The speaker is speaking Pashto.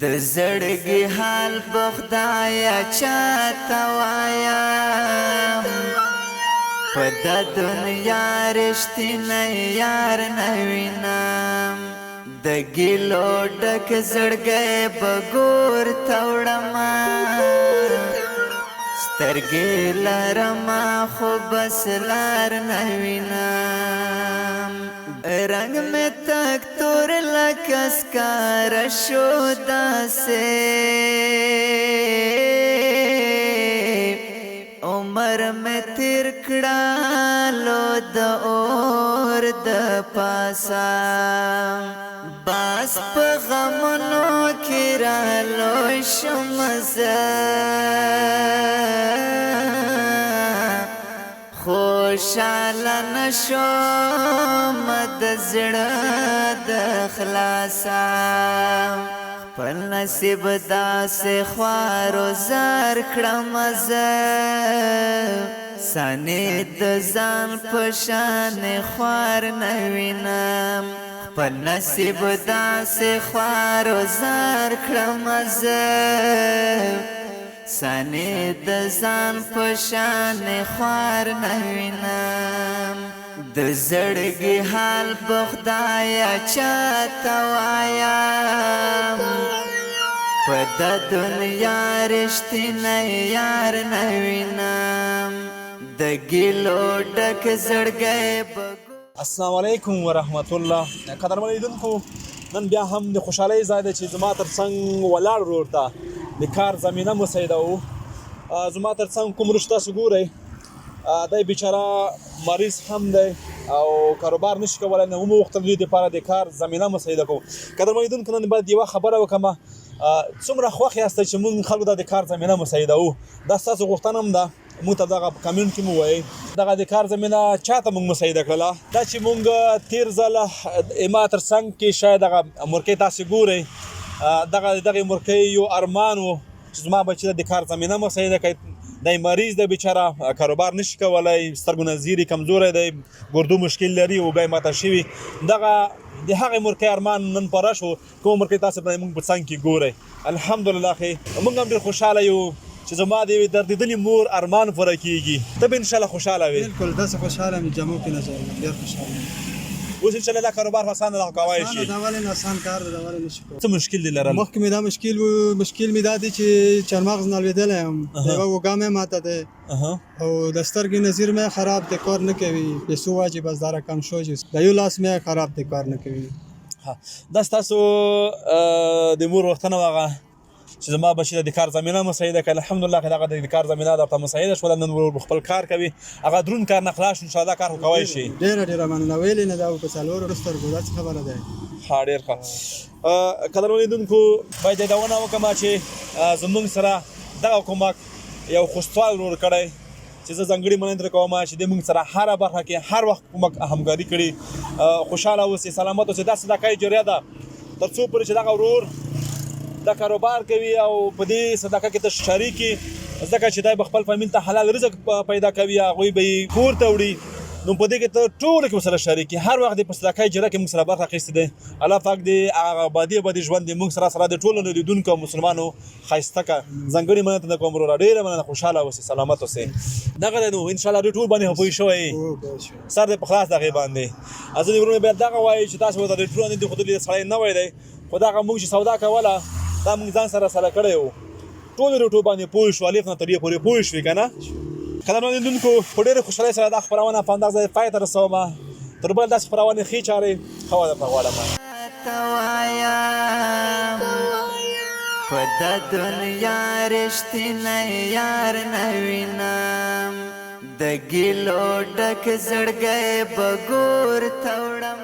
د زړګي حال په خدایا چاته وایم، په د دنیا رښتینی یار نه وینم. د ګیلو ډک زړګی به ګور ته وړمه، سترګې لرمه خو بس لار نه وینم. رنګ مې تک تور لکه سکاره شو، داسې عمر مې تیر کړلو د اور د پاسا. باس په غمونو کې رالو شم زه، خوشاله نشوم د زړه د خلاصا. خپل نصیب داسې خوار و زار کړم زه، سانې د ځان په شان خوار نه وینم. خپل نصیب داسې خوار و زار کړم زه، سانې د ځان په شان خوار نه وینم. د زړګي حال په خدایا چاته وایم، په د دنیا رښتینی یار نه وینم. د ګیلو ډک زړګی. السلام علیکم ورحمت الله. قدرمن لیدونکو، نن بیا هم د خوشحالۍ ځای دی چې زما تر څنګ ولاړ ورور ته د کار زمینه مساعده وو. زما تر څنګ کوم ورور تاسو ګورئ، دی بیچاره مریض هم دی او کاروبار نشي کولی، نو ومو غوښتل دوی دپاره د کار زمینه مساعده کوو. قدرمن لیدونکو، نن باید یوه خبره وکړم. څومره خوښ یاست چې موږ خلکو ته د کار زمینه مساعده وو؟ دا ستاسو غوښتنه هم ده، موږ ته دغه کمنټ کې مو وایي. دغه د کار زمینه چاته موږ مساعده کړله؟ دا چې موږ تیر ځل ما تر څنګ کې شاید دغه مورکۍ تاسې ګورئ، دغه دغې مورکۍ یو ارمان و چې زما بچي ته د کار زمینه مساعده کړئ. دی مریض دی بیچاره، کاروبار نشي کولی، سترګو نظیري کمزوری دی، ګردو مشکل لري، اوږه یې ماته شوي. دغه د هغې مورکۍ ارمان نن پوره شو، کومه مورکۍ تاسې به موږ په څنګ کې ګورئ. الحمدلله ښې موږ هم ډېر خوشحاله یو چې زما د یوې دردېدلې مور ارمان پوره کېږي. ته به انشاءالله خوشحاله وې. بالکل داسې خوشحاله یم جامو کې نظر یم، ډېر خوشحاله یم. اوس انشاءالله دا کاروبار خو اسانه ده، خو کوای شي. اسانه ده، ولې نه، اسان کار ده، دا ولې نشي کولی. څه مشکل دې لرل؟ مخکې مې دا مشکل و، مشکل مې دا دی چې چارمغز نه لوېدلی یم، یوه اوږه مې ماته دی او د سترګې نظیر مې خراب دی، کار نه کوي، پیسو واجب بس دا رقم شو چې د یو لاس مې خراب دی، کار نه کوي. دا ستاسو د مور غوښتنه وه هغه چې زما بچي ته د کار زمینه مساعده کړه. الحمدلله که دغه د کار زمینه درته مساعده شوله، نن ورور خپل کار کوي، هغه درون کار نه خلاص شو، انشاءالله کار خو کوی شي. ډېره ډېره مننه، ویلې نه ده په څلورو سترګو، دا څه خبره ده. ښه، ډېر ښه. قدرمن لیدونکو، باید یادونه وکړم چې زمونږ سره دغه کومک یو خوستوال ورور کړی چې زه ځانګړي مننه ترې کوم چې دی موږ سره هره برخه کې هر وخت کومک همکاري کړي. خوشحاله اوسئ، سلامت اوسئ. دا صدقه جاریه ده، تر څو پورې چې دغه ورور دا کاروبار کوي او په دې صدقه کې ته شریک یې، ځکه چې دی به خپل فامیل ته حلال رزق پیدا کوي، هغوی به یې کور ته وړي، نو په دې کې ته ټولو کې ورسره شریک یې. هر وخت دې په صدقه جاریه کې موږ سره برخه اخیستې دی. الله پاک دې هغه ابادي ابادي ژوند دې موږ سره سره د ټولو لیدونکو او مسلمانو ښایسته که. ځانګړي مننه ته کوم وروره، ډېره مننه، خوشحاله اوسې، سلامت اوسې. دغه دی نو انشاءالله دوی ټول باندې پوه شوی، سر دې په خلاص دغې باندې. ځینې وروڼه بیا دغه وایي چې تاسو ورته ریټونه نه دي ښودلي، سړی نوی دی، خو دغه موږ چې سودا کوله دا موږ ځان سره سره کړی وو، ټولو ریټو باندې پوه شو، الف نه تر یې پورې پوه شوې که نه. قدرمن لیدونکو، په ډېرې خوشحالۍ سره دا خپرونه په همدغه ځای پای ته رسوم. تر بل داسې خپرونې ښې چارې ښه وده درته غواړم. ته وایم په د دنیا رښتینی یار نه وینم، د ګیلو ډک زړګی به ګور ته وړم.